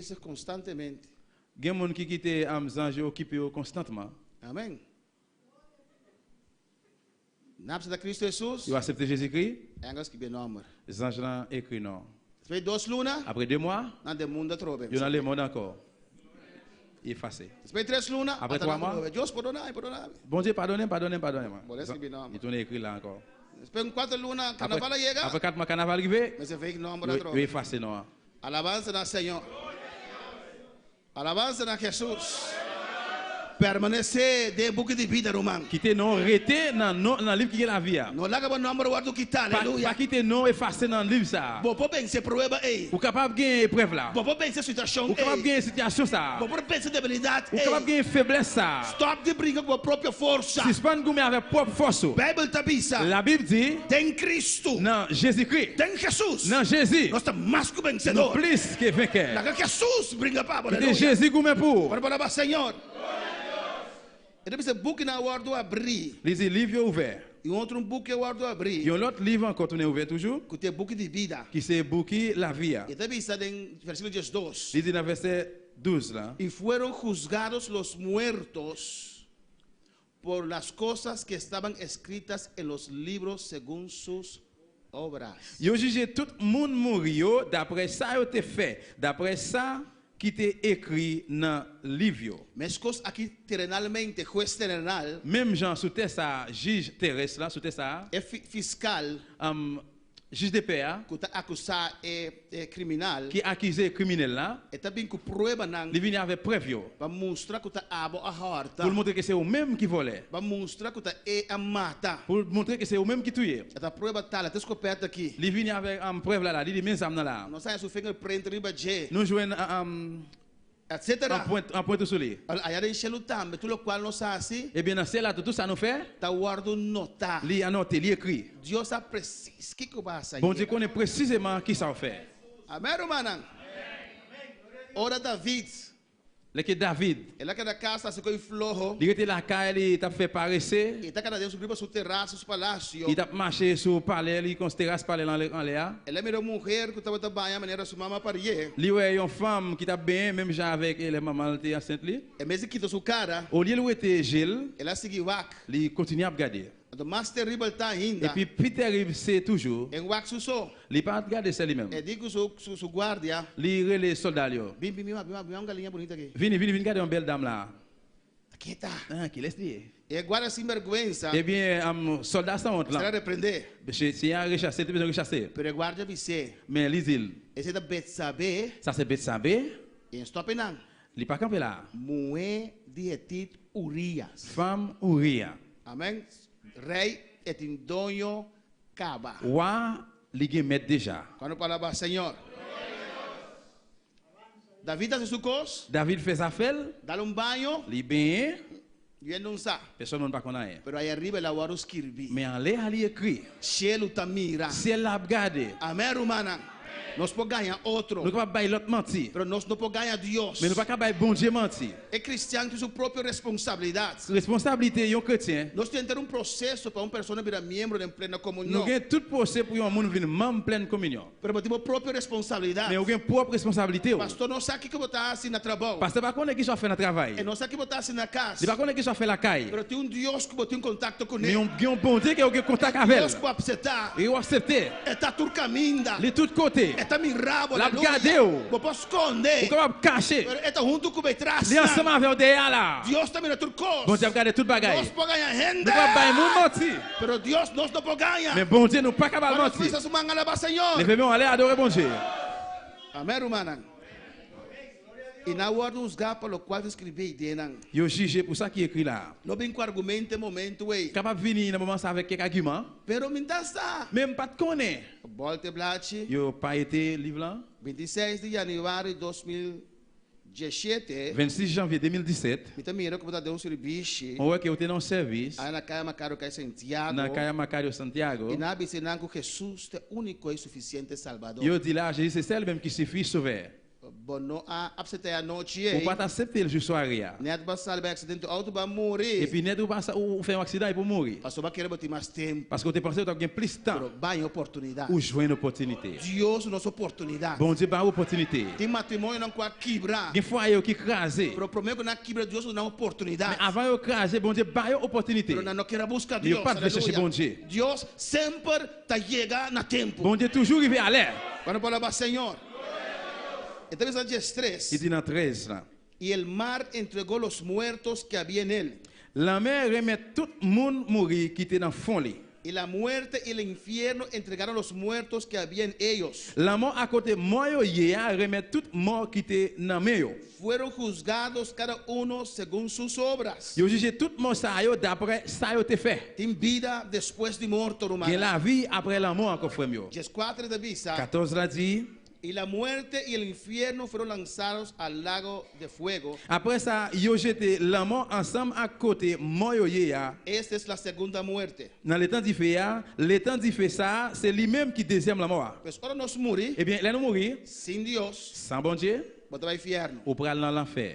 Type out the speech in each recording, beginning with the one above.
bezig constantemente. Gen moun ki kite zanj yo okipe yo konstantman. Amèn. Nan aseptá Cristo Jesús. Yo asepte Jezikri. Angel a skirbi e nòmber. Zanj lan ekri non. Despues di dos luna. Apre de mwa. Nan den mundu atrobe. Yo nan lemond ankò. Efase. Despues di tres luna. Apre twa mwa. Dios pordona mi, pordona mi. Bondye padone m, padone m, padone m. Bolbe skirbi nòmber. Li tounen ekri la ankò. Despues di kuater luna, karnaval a yega. Apre kat mwa kanaval rive. Mester veeg nòmber atrobe. Yo efase non an. Alabansa na Señor. Alabansa na Hesus. Permanesé den e buki di bida, ruman. Kite non rete nan nan lib ki gen lavi a. No laga bo nòmber wòrdu kitá, aleluya. Pa kite non efase nan lib sa a. Bo por vense prueba ei. Ou kapab gen eprèv la. Bo por vense situashon ei. Ou kapab gen sitiyasyon sa a. Bo por vense debilidat ei. Ou kapab gen feblès sa a. Stòp di bringa ku bo propio forsa. Sispann goumen avèk pwòp fòs ou. Beibel ta bisa. Labib di. Den Kristu. Nan Jezikri. Den Hesus. Nan Jezi. Nos ta mas ku vensedor. Nou plis ke venkè. Laga Hesus bringa pa bo. Kite Jezi goumen pou ou. Ora bo alaba Señor. E ta bisa bukinan a wòrdu abrí. Li di liv yo ouvè. I un otro buki a wòrdu abrí. Yon lòt liv ankò tounen ouvè toujou. Ku ta e buki di bida. Ki se buki lavi a. E ta bisa den versíkulo diesdos. Li di nan vèsè 12 la. I fueron husgados los muertos por las cosas que estaban escritas en los libros según sus obras. Yo jije tout moun mouri yo dapre sa yo te fè, dapre sa ki te ekri nan liv yo. Meskos aki terenalmente, hues terenal. Menm jan sou tè sa a, jij terès la, sou tè sa a. E fiskal. Jij de pè a. Ku ta akusá e e kriminal. Ki akize kriminèl la. E ta bin ku pruebanan. Li vini avèk prèv yo. Pa mustra ku ta abo a hòrta. Pou l montre ke se ou menm ki vòlè. Pa mustra ku ta e a mata. Pou l montre ke se ou menm ki touye. E ta prueba tal, e ta skopèt aki. Li vini avèk prèv la la. Li di men zam nan la. Nos a haña su fingerprint riba dje. Nou jwenn. Etcetera. Anpwent, anpwent ou sou li. Al aya den shelu tambe, tur lokual nos hasi. Ebyen nan syèl la tou, tout sa nou fè. Ta wòrdu notá. Li anòte, li ekri. Dios sa presis kiko bo a hasi ayera. Bondye konnen presizeman kisa ou fè. Amèn, rumannan. Ora David. Lè ke David. El a keda kas hasi koi floho. Li rete lakay li tap fè parese. I ta kana den su riba su terasa su palasio. I tap mache sou palè li kon teras palè l anlè a. El a mira un muher ku tabata baña manera su mama parié. Li wè yon fanm ki tap benyen menm jan avèk lè manman l te ansent li. En bes di kita su kara. Olye l wete je l. El a sigui wak. Li kontinye ap gade. Anto mas teribel ta ainda. Epi pi terib se toujou. En wak su so. Li pa gade sè li menm. E di ku su su guardia. Li rele sòlda l yo. Bin bin bin wak bin wak bin wak un galiña bunita aki. Vini vini vin gade yon bèl dam la a. Kita. Ah, kilès li ye? E guardia sinberguensa. Ebyen, sòlda sanwont lan. Mester a reprendé. Se a rechase, li te bezwen rechase. Pero e guardia bis'é. Men li di l. Esei ta Betsabé. Sa se Betsabé. I e stòp einan. Li pa kanpe la a. Muhé di hetit Urias. Fanm Uria. Amèn. Rei e tin doño kaba. Wa li gen mèt deja. Kuando palabra Señor. David hasi su kos. David fè zafè l. Dal un baño. Li benyen. Yendo un sa. Pèsòn moun pa konn anyen. Pero aya riba el a wòrdu skirbi. Men anlè a li ekri. Shelu ta mira. Syèl la ap gade. Amèn rumannan. Nos por gaña otro. Nou kapab bay lòt manti. Pero nos no por gaña Dios. Men nou pa ka bay Bondye manti. E kristian tin su propio responsabilidat. Responsablite yon kretyen. Nos tin henter un proseso pa un persona bira miembro den Plena Komunion. Nou gen tout pwose pou yon moun vin manm Plèn Kominyon. Pero bo tin bo propio responsabilidat. Men ou gen pwòp responsabilite ou. Pastor no sa kiko bo ta hasi na trabou. Pastè pa konnen kisa w ap fè nan travay. E no sa ki bo ta hasi na kas. Li pa konnen kisa w ap fè lakay. Pero tin un Dios ku bo tin kontakto kuné. Men gen yon Bondye ke ou gen kontak avè l. Un Dios ku bo apseptá. E ou aksepte. E ta tur kaminda. Li tout kote. E ta mira bo. L ap gade ou. Bo por skonde. Ou kapab kache. Pero e ta huntu ku bo e tras Li nan. ansanm avè w dèyè a la. Dios ta mira tur kos. Bondye ap gade tout bagay. Nos por gaña hende. Nou kapab bay moun manti. Pero Dios nos no por gaña. Men Bondye nou pa ka bal Cuando manti. fuerza su man alaba Señor. Leve men w ale adore Bondye. Amén rumannan. Y nan wordo huzga pa locual ta scribi ey den nan. Yo jije pou sa ki ekri la a. No bin cu argumento e momento ey. Kapab vini nan moman sa avèk kèk agiman. Pero mi ta sa. Men m pat konnen. Bolte blachi. Yo payete liv lan. 26 di januari 2017. 26 janvye 2017. Mi ta mira ku bo ta den un sirbishi. Mwen wè ke ou te nan yon sèvis. Aya na Kaya Macario Kay Santiago. Nan Kaya Macario Santiago. I nan a bisa nan ku Hesus ta e úniko i sufisiente Salbador. Yo di la, Jezi se sèl menm ki sifi Sovè. Bo no a apseptá e anochi Ou ei. pa t asepte l jou sware a. Nèt bo a sali bai aksidente outo bo a muri. Epi nèt ou pasa ou fè yon aksidan epi ou muri. Pasobra bo a kere bo tin mas tempu. Paske ou te panse ou t ap gen plis tan. Pero bo a haña oportunidat. Ou jwenn opòtinite. Dios duna nos oportunidat. Bondye ba ou opòtinite. Tin matrimonionan ku a kibra. Gen fwaye yo ki kraze. Pero promé ku nan a kibra Dios a duna nan oportunidat. Men avan yo kraze Bondye ba yo opòtinite. Pero nan no kere a buska Men yo Dios. pat vle chèche Aleluya. Bondye. Dios semper ta yega na tempu. Bondye toujou rive alè. Cuando por alabá Señor. E ta bisa diestres. Li di nan 13 la. Y el mar entregó los muertos que había en él. Lanmè renmèt tout moun mouri ki te nan fon li. Y la muerte y el infierno entregaron los muertos que había en ellos. Lanmò ak kote mò yo ye a renmèt tout mò ki te nan men yo. Fueron juzgados cada uno según sus obras. Yo jije tout mò sa yo daprè sa yo te fè. Tin bida despues di morto, Gen rumannan. lavi aprè lanmò ankò, frè m yo. Dieskuater ta bisa. 14 la di. Y la muerte y el infierno fueron lanzados al lago de fuego. Aprè sa, yo jete lanmò ansanm ak kote mò yo ye a. Esta es la segunda muerte. Nan letan dife a. Letan dife sa a, se li menm ki dezyèm lanmò a. Pues ora nos muri. Ebyen, lè nou muri. Sin Dios. San Bondye. Bo ta bai fierno. Ou pral nan lanfè.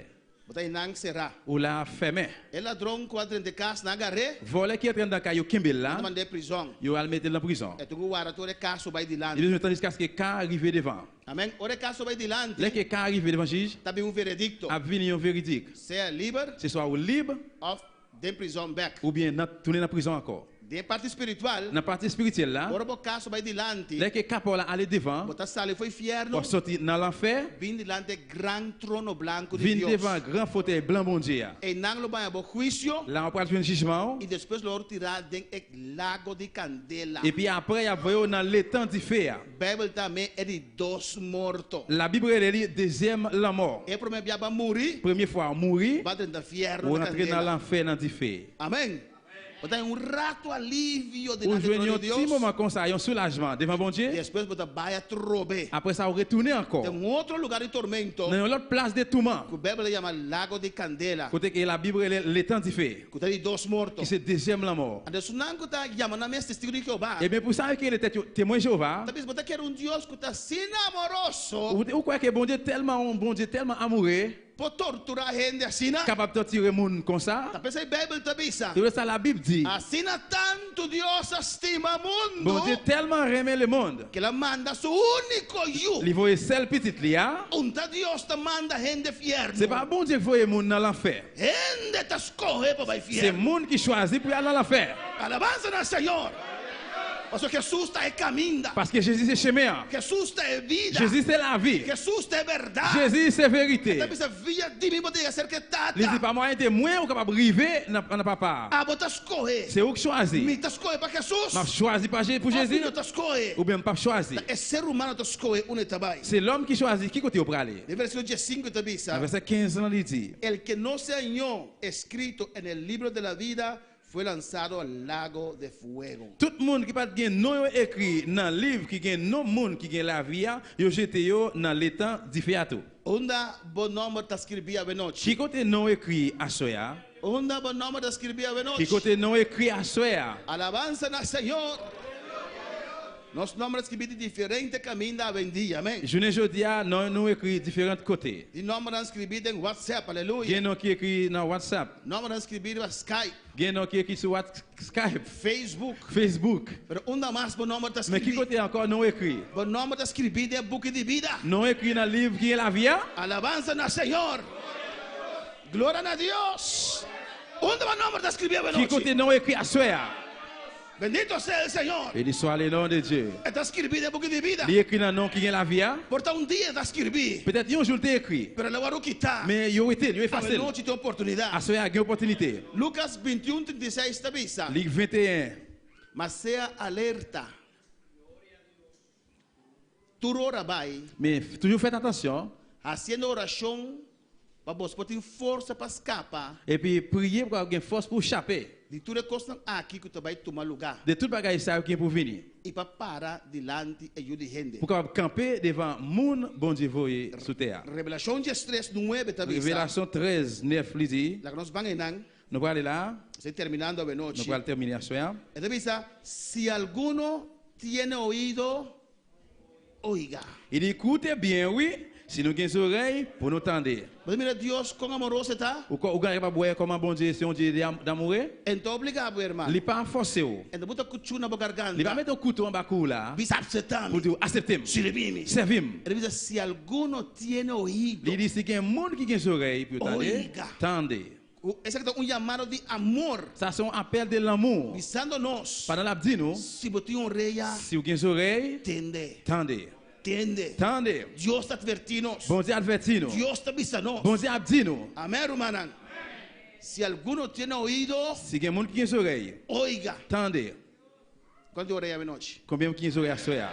Bo ta einan será. Ou la fèmen. E ladron ku a drenta e kas nan a gar'é. Vòlè ki antre anndan kay yo kenbe l la. Nan ta mand'é prizòn. Yo al mete l nan prizon. E tin ku warda te ora e kaso bai Li dilanti. bezwen tann jiskaske ka a rive devan. Amèn. Ora e kaso bai dilanti. Lè ke ka a rive devan jij. Ta bin un veredikto. Ap vini yon veridik. Sea liber. Se swa ou lib. Òf Den prizon bèk. Oubyen nan tounen nan prizon ankò. Den parti spiritual. Nan parti espirityèl la. Ora bo kaso bai dilanti. Lè ke ka pa w la ale devan. Bo ta sali fo'i fièrnu. W ap soti nan lanfè. Bin dilanti e gran trono blanku di Vin Dios. devan gran fotèy blan Bondye a. Einan lo baña bo huisio. La w pral jwenn jijman w. I despues lo wòrdu tirá den e lago di kandela. Epi apre y ap voye w nan letan dife a. Bijbel ta me e di dos morto. Labib rele li dezyèm lanmò. E promé bia bo a muri. Premye fwa w muri. Bo a drenta fièrnu Ou na rantre nan kandela. lanfè nan dife. Amèn. Bo ta haña un rato alivio Ou delante jwenn trono yon di ti Dios. moman konsa, yon soulajman devan Bondye. Despues bo ta bai atrobe. Apre sa ou retounen ankò. Den un otro lugar di tormento. Nan yon lòt plas de touman. Ku Bijbel ta yama lago di kandela. Kote ke Labib rele letan dife. Ku ta di dos morto. Ki se dezyèm lanmò. Anto esunnan ku ta yama nan mes Testigo di Jehová. Ebyen pou sa yo ki rele tèt yo Temwen Jewova. Ta bisa bo ta kere un Dios ku ta asina amoroso. Ou kwè ke Bondye tèlman yon Bondye tèlman amoure. Por torturá hende asina? Kapab tòtire moun konsa? Ta p'esei Beibel ta bisa. Se sa Labib di. Asina tantu Dios a stima mundu. Bondye tèlman renmen lemond. Ke el a manda su úniko Yu. Li voye sèl Pitit li a. Unda Dios ta manda hende fièrnu? Se pa Bondye k voye moun nan lanfè. Hende ta skohe pa bai Se fièrnu. moun ki chwazi pou y al nan lanfè. Alabansa na Señor! Pasobra Hesus ta e kaminda. Paske Jezi se chemen an. Hesus ta e bida. Jezi se lavi. Hesus ta e bèrdat. Jezi se verite. E ta bisa, Via di mi bo ta yega serka e Tata. Li di, Pa mwayen de mwen ou kapab rive nan Papa a. Abo ta skohe. Se ou k chwazi. Mi ta skohe pa Hesus. M ap chwazi pa pou Òf Jezi. mi no ta skohe. Oubyen m pap chwazi. Ta e ser humano ta skohe unda e ta bai. Se lòm ki chwazi ki kote yo prale. Den versíkulo diesinku e ta bisa. Nan vèsè 15 lan li di. El ke no se hañó eskrito en el libro de la vida Fue lanzado al lago de fuego. Tout moun ki pa t gen non yo ekri nan liv ki gen non moun ki gen lavi a, yo jete yo nan letan dife a tou. Unda bo nòmber ta skirbí awenochi? Ki kote non w ekri aswè a? Unda bo nòmber ta skirbí awenochi? Ki kote non w ekri aswè a? Alabansa na Señor! Nos nòmber ta skirbí di diferente kaminda awendia, amén. Jounen jodi a, non nou ekri diferant kote. Tin nòmbernan skirbí den WhatsApp, aleluya. Gen non ki ekri nan WhatsApp. Nòmbernan skirbí riba Skype. Gen non ki ekri sou Skype. Facebook. Facebook. Pero unda mas bo nòmber ta Men ki skirbí? kote ankò non ekri? Bo nòmber ta skirbí den e buki di bida. Non ekri nan liv ki gen lavi a. Alabansa na Señor! Gloria na Dios! Unda bo nòmber ta skirbí Ki awenochi? kote non ekri aswè a? Bendito sea el Señor. Beni soit le nom de Dieu. E ta skirbí den buki di bida. Li ekri nan non ki gen lavi a. Por ta un dia e ta skirbí. Petèt yon jou l te ekri. Pero el a wòrdu kitá. Men yo wete l, yo efase l. Awenochi tin oportunidat. Aswè a gen opòtinite. Lukas 21, 36 ta bisa. Lik 21. Ma sea alerta. Tur ora bai. Men toujou fèt atansyon. Hasiendo orashon pa bos por tin forsa pa skapa. Epi priye pou kapab gen fòs pou chape. Di tur e kosnan aki ku ta bai tuma lugá. De tout bagay sa yo ki gen pou vini. I pa para dilanti e Yu di hende. Pou kapab kanpe devan moun Bondye voye sou tè a. Revelashon diestres nuebe ta bisa. Revelasyon 13, 9 li di. Laga nos ban einan. Nou prale la a. Estoy terminando Nou awenochi. pral tèmine aswè a. E ta bisa, Si alguno tiene oido, oiga. Li di, Koute byen wi, Si nou gen zòrèy, pou nou tande. Bo ta mira Dios kon amoroso e ta? Ou ou kapab wè kòman Bondye se yon Dye damou? E n' ta obligá bo, ruman. Li pa fòse ou. E n' ta buta kuchú na bo garganta. Li pa mete yon kouto anba kou la Bisa aseptá pou mi. di asepte m. Sirbi mi. Sèvi m. E ta bisa si alguno tiene oído. Li di si gen moun ki gen zòrèy pou tande, Oiga. Tande. Esaki ta un yamado di amor. Sa se yon apèl de lanmou. Bisando nos. Pandan l ap di nou, Si bo tin orea. Si ou gen zòrèy, Tende. Tande. Tende. Tande. Dios ta atvertí nos. Bondye avèti nou. Dios ta bisa nos. Bondye ap di nou. Amèn, rumannan. Si alguno tiene oído, Si gen moun ki gen zòrèy, oiga. Tande. Kuantu orea anochi? Konbyen moun ki gen zòrèy aswè a?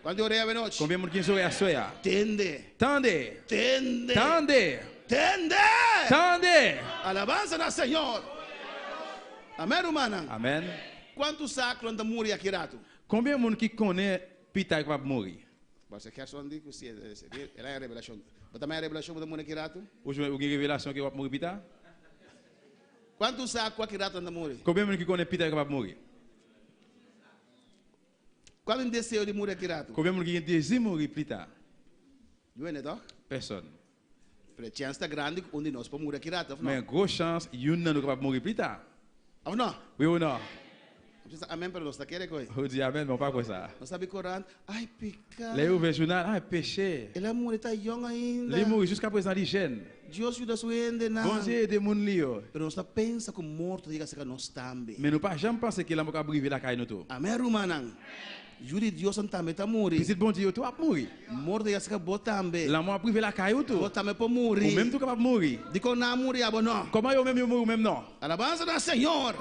Kuantu orea anochi? Konbyen moun ki gen zòrèy aswè a? Tende. Tande. Tende. Tande. Tende. Tande. Alabansa na Señor. Amèn, rumannan. Amèn. Kuantu sa ku nan ta muri aki ratu? Konbyen moun ki konnen pita k ap muri? Pastor Gerson di ku si el a revelashon. Bo tambe revelashon bo ta muri aki ratu? Ou gen revelasyon ke w ap muri pita? Kuantu sa ku aki ratu nan ta muri? Konbyen moun ki konnen pita k ap muri? Kuantu deseo di muri aki ratu? Konbyen moun ki gen dezi muri pita? Niun, toch? Pèsonn. Pero chèns ta grandi ku un di nos por muri aki ratu, òf no? Men gwo chans, youn nan nou kapab muri pita. Òf no? Wi ou non? Amèn, pero no ta kere koi. Ou di amèn, men ou pa kwè sa. Nos ta habri korant, ai piká. Lè yo ouvè jounal, ai peche. El a muri ta yòn ainda. Li muri jiskaprezan li jèn. Dios yuda su hendenan. Bondye ede moun li yo. Pero nos ta pensa ku morto ta yega serka nos tambe. Men nou pa janm panse ke lanmò kab rive lakay nou tou. Amèn, rumannan. Yu di Dios tambe ta muri. Pitit Bondye yo tou ap muri. Morto ta yega serka bo tambe. Lanmò ap rive lakay ou tou. Bo tambe por muri. Ou menm tou kapab muri. Dikon nan a muri abo no? Kòman yo menm yo muri ou menm non? Alabansa na Señor.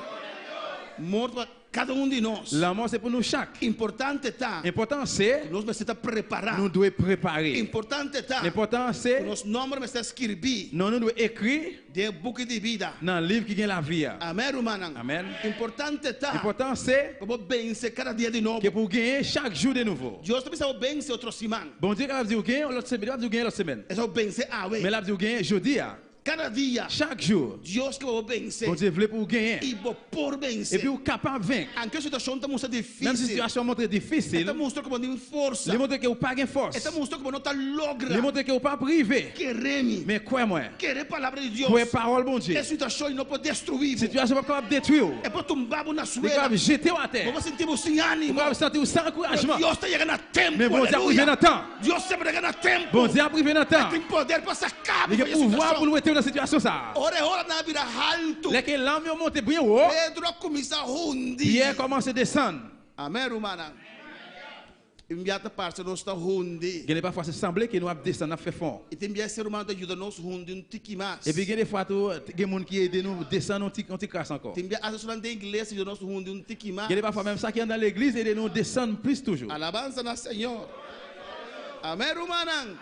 Morto pa kada un di nos. Lanmò se pou nou chak. Importante ta. Enpòtan se. Nos mester ta prepará. Nou dwe prepare. Importante ta. Enpòtan se. Ku nos nòmber mester skirbí. Non nou dwe ekri. Den e buki di bida. Nan liv ki gen lavi a. Amèn, rumannan. Amèn. Importante ta. Enpòtan se. Pa bo vense kada dia di nobo. Ke pou w genyen chak jou de nouvo. Dios ta bisa bo vense otro siman. Bondye kapab di ou genyen yon lòt semèn. Li pap di ou genyen lòt semèn. E sa bo vense awe. Men l ap di ou genyen jodi a. Kada dia. Chak jou. Dios ke pa bo vense. Bondye vle pou ou genyen. I bo por vense. Epi ou kapab venk. Anke situashon ta mustra difisil. Menm si sitiyasyon an montre difisil. E ta mustra ku bo no tin forsa. Li montre ke ou pa gen fòs. E ta mustra ku bo no ta logra. Li montre ke ou pap rive. Kere mi. Men kwè mwen. Kere palabra di Dios. Kwè pawòl Bondye. E situashon no por destruí bo. Sitiyasyon pap kapab detwi ou. E por tumba bo na suela. Li kapab jete ou atè. Bo por sinti bo sin ánimo. Ou kapab santi ou san ankourajman. Pero Dios ta yega na tempu. Men Bondye ap rive nan tan. Dios semper ta yega na tempu. Bondye ap rive nan tan. E tin poder pa saka bo Li for gen di e pouvwa situashon. pou l wete w nan sitiyasyon sa a. Ora e olanan a bira haltu. Lè ke lanm yo monte byen wo. Pedro a kuminsá hundi. Pyè kòmanse desann. Amèn, rumannan. Tin bia ta parse nos ta hundi. Gen de pafwa se sanble ke nou ap desann, n ap fè fon. I tin bia e ser humano ta yuda nos hundi un tiki mas. Epi gen de fwa tou, gen moun ki ede nou desann yon ti, yon ti kras ankò. Tin bia asta solamente den iglesia ta yuda nos hundi un tiki mas. Gen de pafwa menm sa ki anndan legliz ede nou desann plis toujou. Alabansa na Señor. Amèn, rumannan.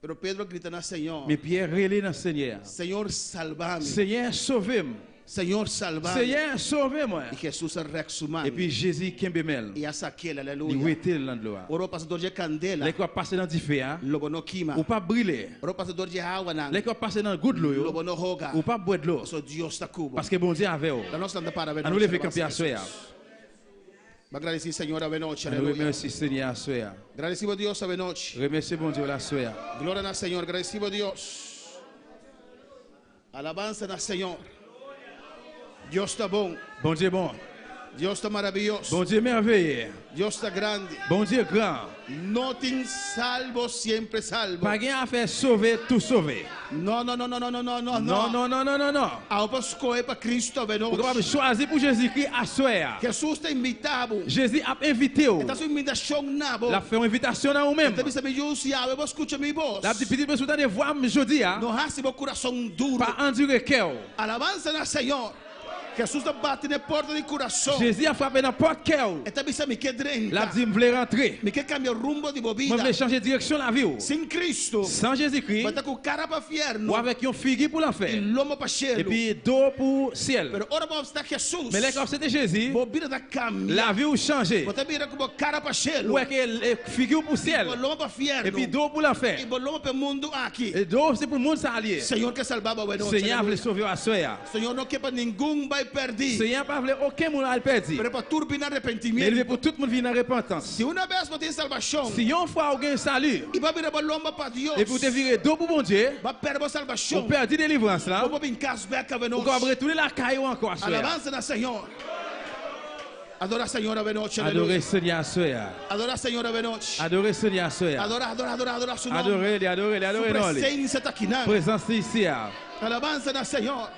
Pero Pedro a grita na Señor. Men Pyè rele nan Senyè a. Señor, salba mi. Senyè, sove m. Señor, salba mi. Senyè, sove mwen. I Jesús a rèk su man. Epi Jezi kenbe men l. I a sak'é, aleluya. Li wete l nan dlo a. Ora bo pasa dor dje kandela. Lè ke w ap pase nan dife a. Lo bo no kima. Ou pap brile. Ora bo pasa dor dje awanan. Lè ke w ap pase nan gout dlo yo. Lo bo no hoga. Ou pap bwè dlo. Pasobra Dios ta ku bo. Paske Bondye avè w. Laga nos lanta para An nou leve kanpe aswè a. Bo a gradisí Señor awe nochi, An nou aleluya. remèsye Senyè aswè a. Gradisí bo Dios awe nochi. Remèsye Bondye w la aswè a. Gloria na Señor, gradisí bo Dios. Alabansa na Señor. Dios ta bon. Bondye bon. Dios ta maravioso. Bondye mèveye. Dios ta grandi. Bondye gran. No tin salvo siempre salvo. Pa gen afè sove tou sove. No, no, no, no, no, no, no, no, No, no, no, no, no, no. Abo por skohe pa Kristu Ou avenochi. kapab chwazi pou Jezikri aswè a. Hesus ta invitá bo. Jezi ap envite ou. E ta hasi un invitashon na bo. L ap fè yon envitasyon nan ou menm. E ta bisa mi yu si awe bo skucha mi bos. L ap di pitit mwen si ou tande vwa m jodi a. No hasi bo kurason duru. Pa andire kè ou. Alabansa na Señor. Hesus ta bati na e porta di kurason. Jezi ap frape nan pòt kè ou. E ta bisa mi ke drenta. L ap di m vle rantre. Mi ke kambia rumbo di bo bida. Mwen vle chanje direksyon lavi ou. Sin Kristu. San Jezikri. Bo ta ku kara pa fièrnu. Ou avèk yon figi pou lanfè. I lomo pa shelu. Epi do pou syèl. Pero ora bo aseptá Hesus. Men lè ke w asepte Jezi. Bo bida ta kambia. Lavi ou chanje. Bo ta bira ku bo kara pa shelu. Ou wè ke figi ou pou syèl. I bo lomo pa fièrnu. Epi do pou lanfè. I bo lomo pa e mundu aki. E do se pou mond sa a li ye. Señor ke salba bo awe nochi. Senyè a vle sove w aswè a. Señor no ke pa ningun bai. bai pèrdí. Señor pa vle okenn moun al pèdi. Pero pa tur bin Men li vle arepentimiento. pou tout moun vin nan repantans. Si una bes bo tin salbashon. Si yon fwa ou gen sali. I b'a bira bo lomba pa Dios. Epi ou te vire do pou Bondye. B'a pèrdè bo salbashon. Ou pèdi delivrans lan. Bo por bin kas bèk avenochi. Ou kapab retounen lakay ou ankò aswè a. Alabansa na Señor. Adora Señor avenochi. Adore Senyè aswè a. Adora Señor avenochi. Adore Senyè aswè a. Adora, adora, adora, adora su nombre. Adore li, adore li, adore non li. Su presencia ta akinan. Prezans li isi a. Alabansa na Señor.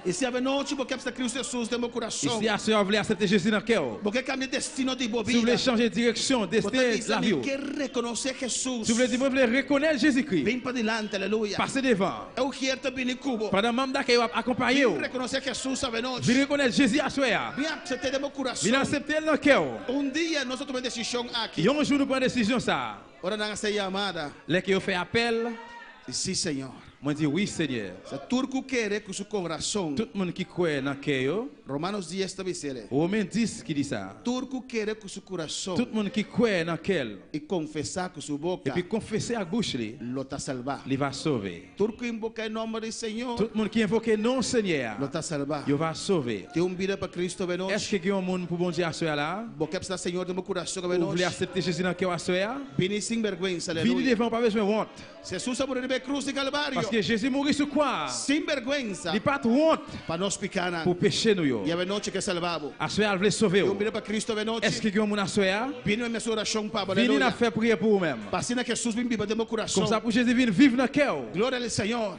I si avenochi bo ke asepta Cristo Jesus den bo kurason. I si aswè a ou vle asepte Jezi nan kè ou. Bo ke kambia destino di bo Si ou bida. vle chanje direksyon, Bo ta desten bisa lavi mi ou. ke rekonosé Jesus. Si ou vle di mwen vle rekonèt Jezikri. Bin padilanti, aleluya. Pase devan. E ujier ta bini ku bo. Pandan manm dakèy yo ap akonpaye Bin ou. rekonosé Jesus avenochi. Vin rekonèt Jezi aswè a. Bin apsept'é den bo kurason. Vin asepte l nan kè ou. Un dia nos a tuma e desishon aki. Yon jou nou pran desizyon sa a. Ora nan a hasi e yamada. Lè ke yo fè apèl. Di, Sí, Señor. Mwen di, Wi, Senyè. Sa tur ku kere ku su korason. Tout moun ki kwè nan kè yo. Romanos dies ta bis'el. Women 10 ki di sa. Tur ku kere ku su kurason. Tout moun ki kwè nan kè l. I konfesá ku su boka. Epi konfese ak bouch li. Lo ta salbá. Li va sove. Tur ku inboká e nòmber di Señor. Tout moun ki envoke non Senyè a. Lo ta salbá. Yo va sove. Tin un bida pa Cristo avenochi. Èske gen yon moun pou Bondye aswè a la a? Bo ke apseptá Señor den bo kurason Ou vle avenochi. asepte Jezi nan kè w aswè a? Bini sin bèrgwensa, Vini aleluya. devan, ou pa bezwen wont. Jesus a muri riba e krus di Kalvario. Paske Jezi mouri sou kwa a. Sin berguensa. Li pa t wont. Pa nos pikanan. Pou peche nou yo. I avenochi ke salba bo. Aswè a l vle sove Tin w. un bida pa Cristo avenochi. Èske gen yon moun aswè a? Bini mi hasi orashon pa bo. Vini Aleluya. n ap fè priyè pou ou menm. Pa asina Jesus bin biba den bo kurason. Konsa pou Jezi vin viv nan kè w. Gloria al Señor.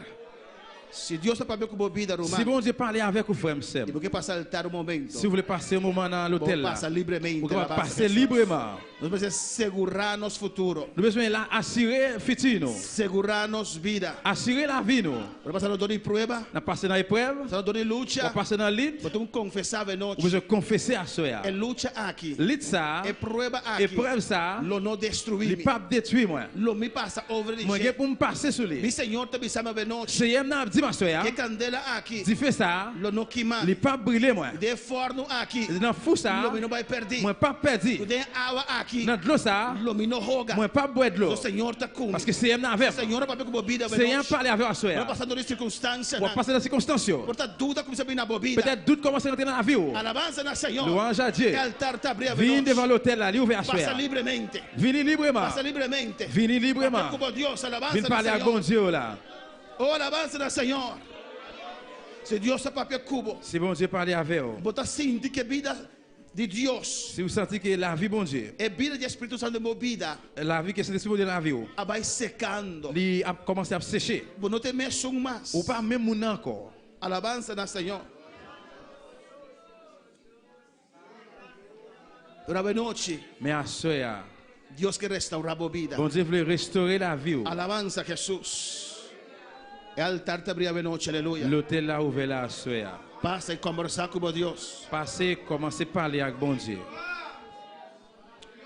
Si Dios a papia ku bo bida, ruman. Si Bondye pale avèk ou frè m, sè m. I bo ke pasa altar un momento. Si ou vle pase yon moman nan lotèl la. Bo pasa libremente. Ou kapab pase libreman. Nos mester segurá nos futuro. Nou bezwen la asire fiti nou. Segurá nos bida. Asire lavi nou. Bo ta pasando dor di prueba. N ap pase nan eprèv. Pasando dor di lucha. W ap pase nan lit. Bo tin ku konfesá avenochi. Ou bezwen konfese aswè a. E lucha aki. Lit sa a. E prueba aki. Eprèv sa a. Lo no destruí mi. Li pap detwi mwen. Lo mi pasa over di Mwen dje. gen pou m pase sou li. Mi Señor ta bisa mi avenochi. Seyè m nan ap di m aswè a. Ke kandela aki. Dife sa a. Lo no kima. Li pap brile mwen. Den e fòrnu aki. Nan fou sa a. Lo mi no bai pèrdí. Mwen pap pèdi. Ku den e awa aki. Nan dlo sa a. Lo mi no hoga. Mwen pap bwè dlo. So Señor ta ku mi. Paske Seyè m nan avè m. Señor a papia ku bo bida avenochi. Seyè a pale avè w aswè a. Bo ta pasando den sirkunstansianan. Ou ap pase nan sikonstans yo. Por ta duda kuminsá bini na bo bida. Petèt dout kòmanse rantre nan lavi w. Alabansa na Señor. Louanj a Dye. E altar ta abrí avenochi. Vini devan lotèl la, li ouvè aswè a. Pasa libremente. Vini libreman. Pasa libremente. Vini libreman. Papia ku bo Dios, alabansa Vin na pale ak Señor. Bondye w la. Oh, alabansa na Señor. Si Dios a papia ku bo. Si Bondye pale avè w. Bo ta sinti ke bida di Dios. Si ou santi ke lavi Bondye. E bida di Espiritu Santo den bo bida. Lavi ke Sentespri Bondye nan lavi w. A bai sekando. Li ap kòmanse ap seche. Bo no ta e mesun mas. Ou pa menm moun nan ankò. Alabansa na Señor. Pero avenochi. Men aswè a. Dios ke restaurá bo bida. Bondye vle restore lavi ou. Alabansa Jesus. E altar ta abrí avenochi, aleluya. Lotèl la ouvè la aswè a. Pasa i kòmbersá ku bo Dios. Pase kòmanse pale ak Bondye.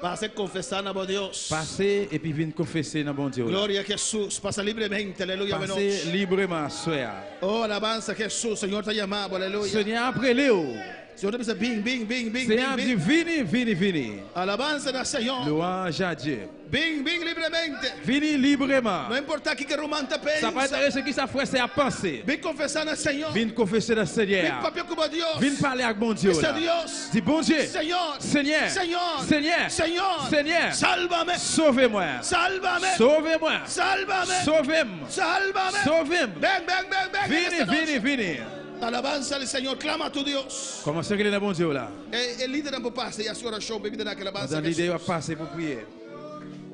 Pasa i konfesá na bo Dios. Pase epi vin konfese nan Bondye w la. Gloria Jesus. Pasa libremente, aleluya Pase avenochi. libreman aswè a. Oh alabansa Jesus, Señor ta yama bo, aleluya. Senyè a ap rele w. Señor ta bisa bin, bin, bin, bin, Senyè a bin, ap di bin. vini, vini, vini. Alabansa na Señor. Louanj a Dye. Bin, bin libremente. Vini libreman. No importa kiko ruman ta Sa pa pensa. enterese kisa frè sè ap panse. Bin konfesa na Señor. Vin konfese nan Senyè Bin a. papia ku bo Dios. Vin pale ak Bondye w Bisa la. Dios. Di Bondye. Señor. Senyè. Señor. Senyè. Señor. Senyè. Sálvame. Sove mwen. Sálvame. Sove mwen. Sálvame. Sove m. Sálvame. Sove m. Ven, ven, ven, ven. en Vini, esta vini, noche. vini. Alabanza al Señor, clama a tu Dios. Kòmanse rele nan Bondye w la. E, e lidernan por pasa i hasi orashon pa e bidanan aki. Alabanza Pandan a lidè yo ap Jesús. pase pou priye.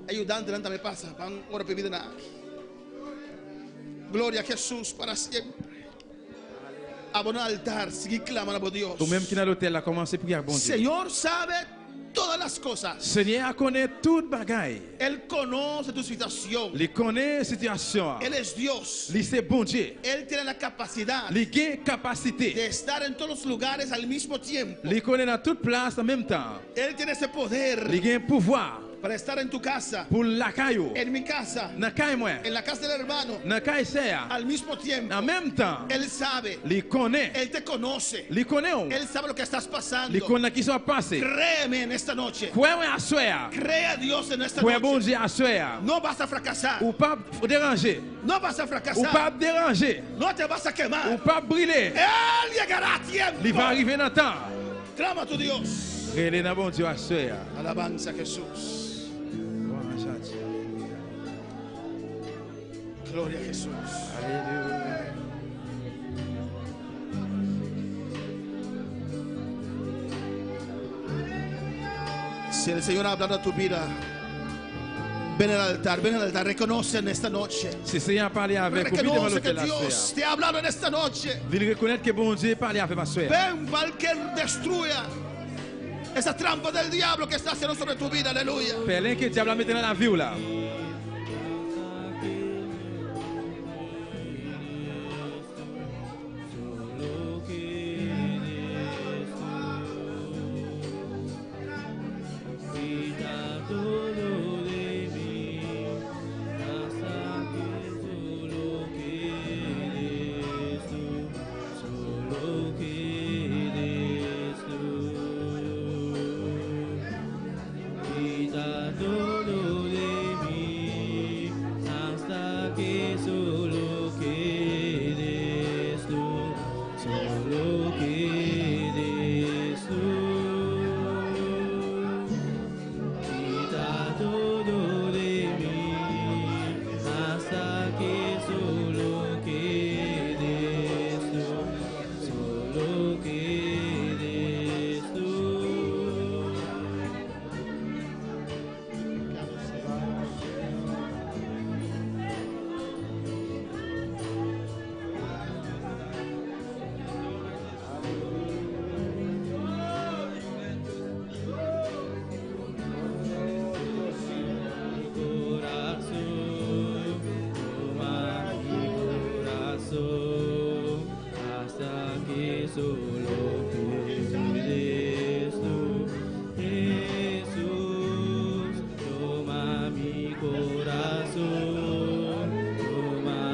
Ayudantenan tambe pasa, ban ora pa e bidanan aki. Gloria a Jesús para siempre. Abo na altar, sigui clama na bo Dios. Ou menm ki nan lotèl la, kòmanse priye ak Bondye. Señor sabe todas las cosas. Senyè a konnen tout bagay. El conoce tu situación. Li konnen sitiyasyon an. El es Dios. Li se Bondye. El tiene la capacidad Li gen kapasite. de estar en todos los lugares al mismo tiempo. Li konnen nan tout plas an menm tan. El tiene ese poder Li gen pouvwa. Para estar en tu casa, Pou lakay ou. En mi casa, Nan kay mwen. En la casa del hermano, Nan kay sè a. Al mismo tiempo. Nan menm tan. Él sabe. Li konnen. Él te conoce. Li konnen ou. Él sabe lo que estás pasando. Li konnen ki sa w ap pase. Créeme en esta noche. Kwè mwen aswè a. Cree a Dios en esta Kwè noche. Bondye aswè a. No vas a fracasar. Ou pap deranje. No vas a Ou fracasar. pap deranje. No te vas a quemar. Ou pap brile. Él llegará a tiempo. Li va rive nan tan. Clama a tu Dios. Rele nan Bondye aswè a. Alabanza a Jesús. Lwanj a Dye. Gloria a Jesús. Alelouya. Si el Señor ha hablado a tu vida, ven al altar, ven al altar, reconoce en esta noche. Si Senyè a pale avèk ou, vin devan Reconoce que lotèl aswè a. Dios te ha hablado en esta noche. Vin rekonèt ke Bondye pale avè m aswè a. Ven para que Él destruya esa trampa del diablo que está haciendo sobre tu vida. Aleluya. Pèlen ke dyab la mete nan lavi w la.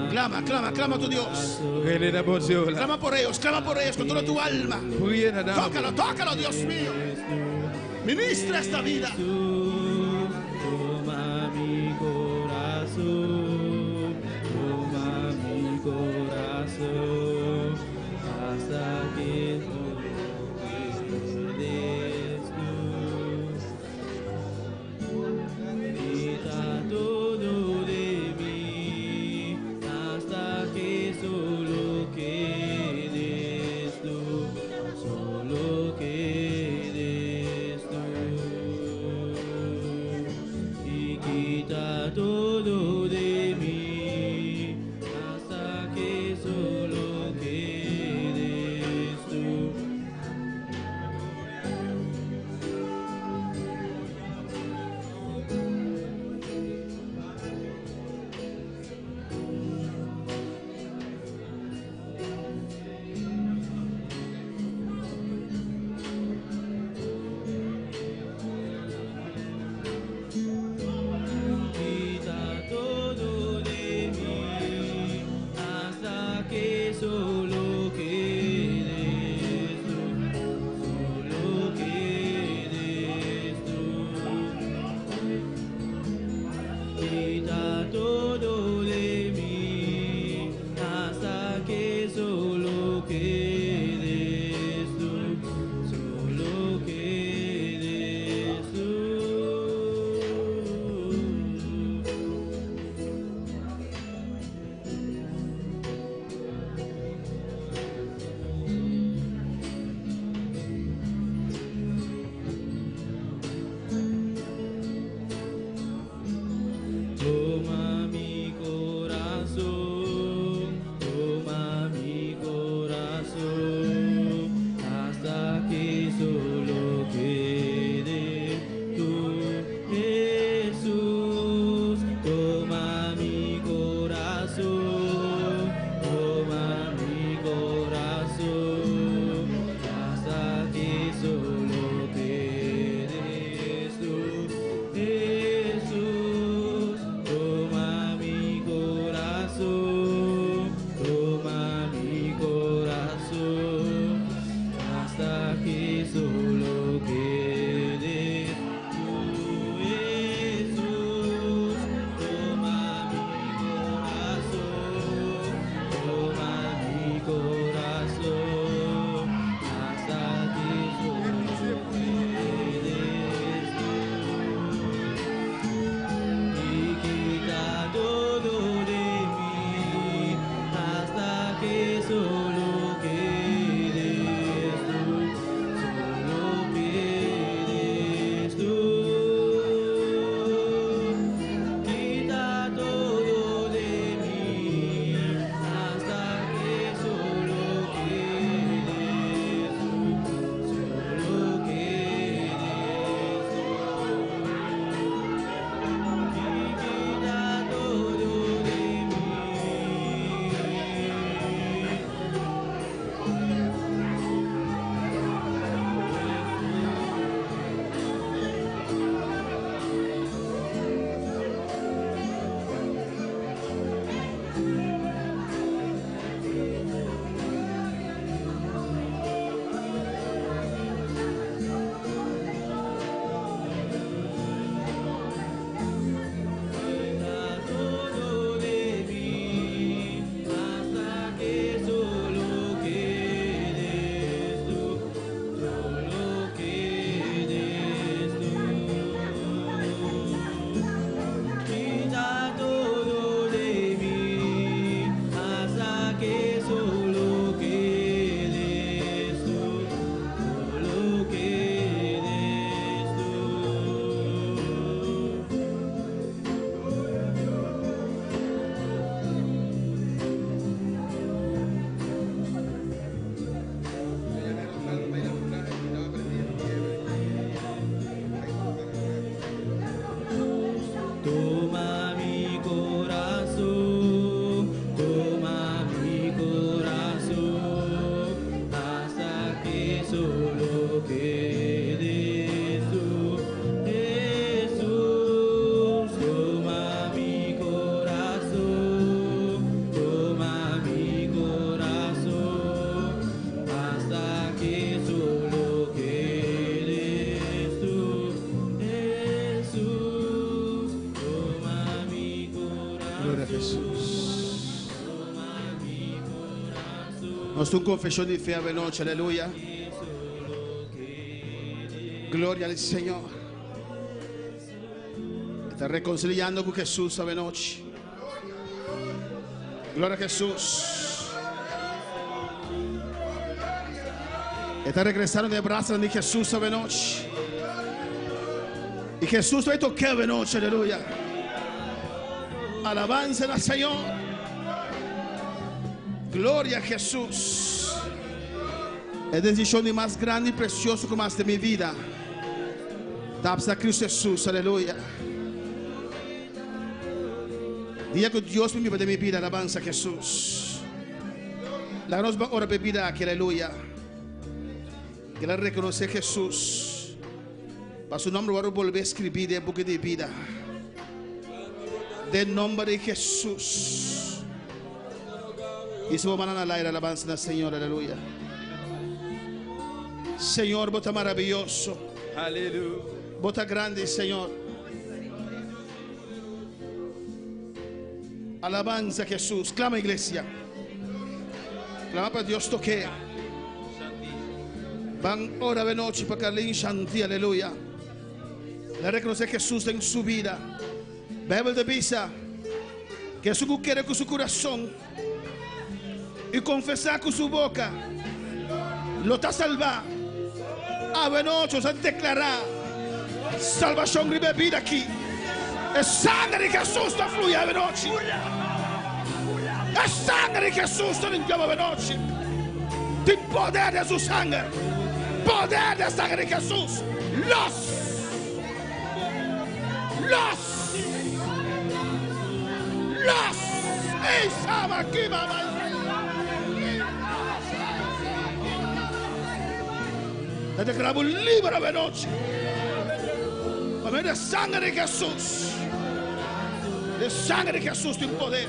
Clama, clama, clama a tu Dios. Rele nan Bondye w la. Clama por ellos, clama por ellos con toda tu alma. Priye nan nanm ou. Tócalo, tócalo, Dios mío. Ministra esta vida. Toma mi corazón, toma mi corazón, hasta que quedes tú. Quita todo de mí, hasta que solo quedes tú, solo quedes tú. Nos un confesión de fe de noche, aleluya. Gloria al Señor. Está reconciliando con Jesús de noche. Gloria a Jesús. Está regresando de brazos de Jesús de noche. Y Jesús hoy toque de noche, aleluya. Alabanza al Señor. Gloria a Jesús. E desishon mas grandi i presioso ku mas den mi bida. Ta Kristu Jesús, aleluya. Dia ku Dios mi den mi bida, alabansa Jesús. Laga nos ora pa bida aki, aleluya. Ku el a rekonosé Jesús. Pa su nòmber awor bolbe skibí den buki di bida. Den nòmber di Jesús. I su man na aire, alabansa na Señor, aleluya. Señor, bo ta maravioso. Aleluya. Bo ta grandi, Señor. Alabansa Jesús. Klama, iglesia. Klama pa Dios toke. Ban ora di nochi pa Carlin Shanti, aleluya. El a rekonosé Jesús den su bida. Beibel ta bisa ku esun kere ku su kurason i konfesá ku su boka, lo ta salvá. Anochi, nos ta deklará salbashon di bida aki. E sanger di Jesús ta flui anochi. E sanger di Jesús ta limpia anochi. Tin poder den su sanger. Poder di sanger di Jesús. Los. Los. Los. Ei, sama aki, mama. Te deklaramos liber anochi. Pa medio di sanger di Jesús. E sanger di Jesús tin poder.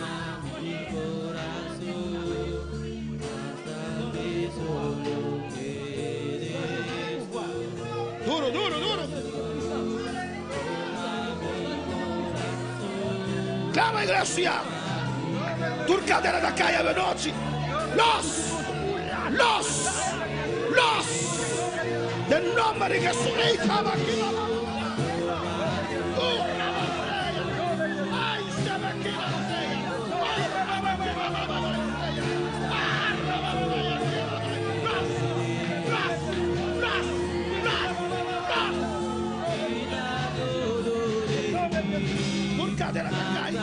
Solo quedes Duro, duro, duro. Klama, iglesia. Tur kadena ta kai anochi. Los. Los. Los. Den nòmber di Jesús. Ei, klama aki. Oh, ai, sama aki, ai, sama aki, Los, los, los, los, los. Tur kadena ta kai.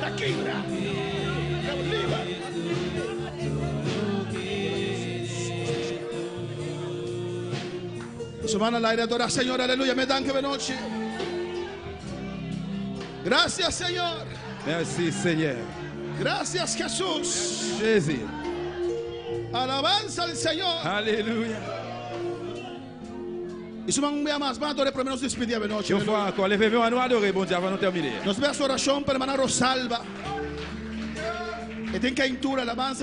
Ta kibra. Liber. Su man al aire adora, Señor, aleluya. Me dan que noche. Gracias, Señor. Mèsi, Señor. Gracias, Jesús. Jezi. Alabanza al Señor. Aleluya. I su man un biaha mas, ban ador'é promé nos despedí anochi. Yon fwa ankò, leve men nou adore Bondye avan nou tèmine. Nos bai hasi orashon pa ruman Rosalba. E tin keintura, alabansa.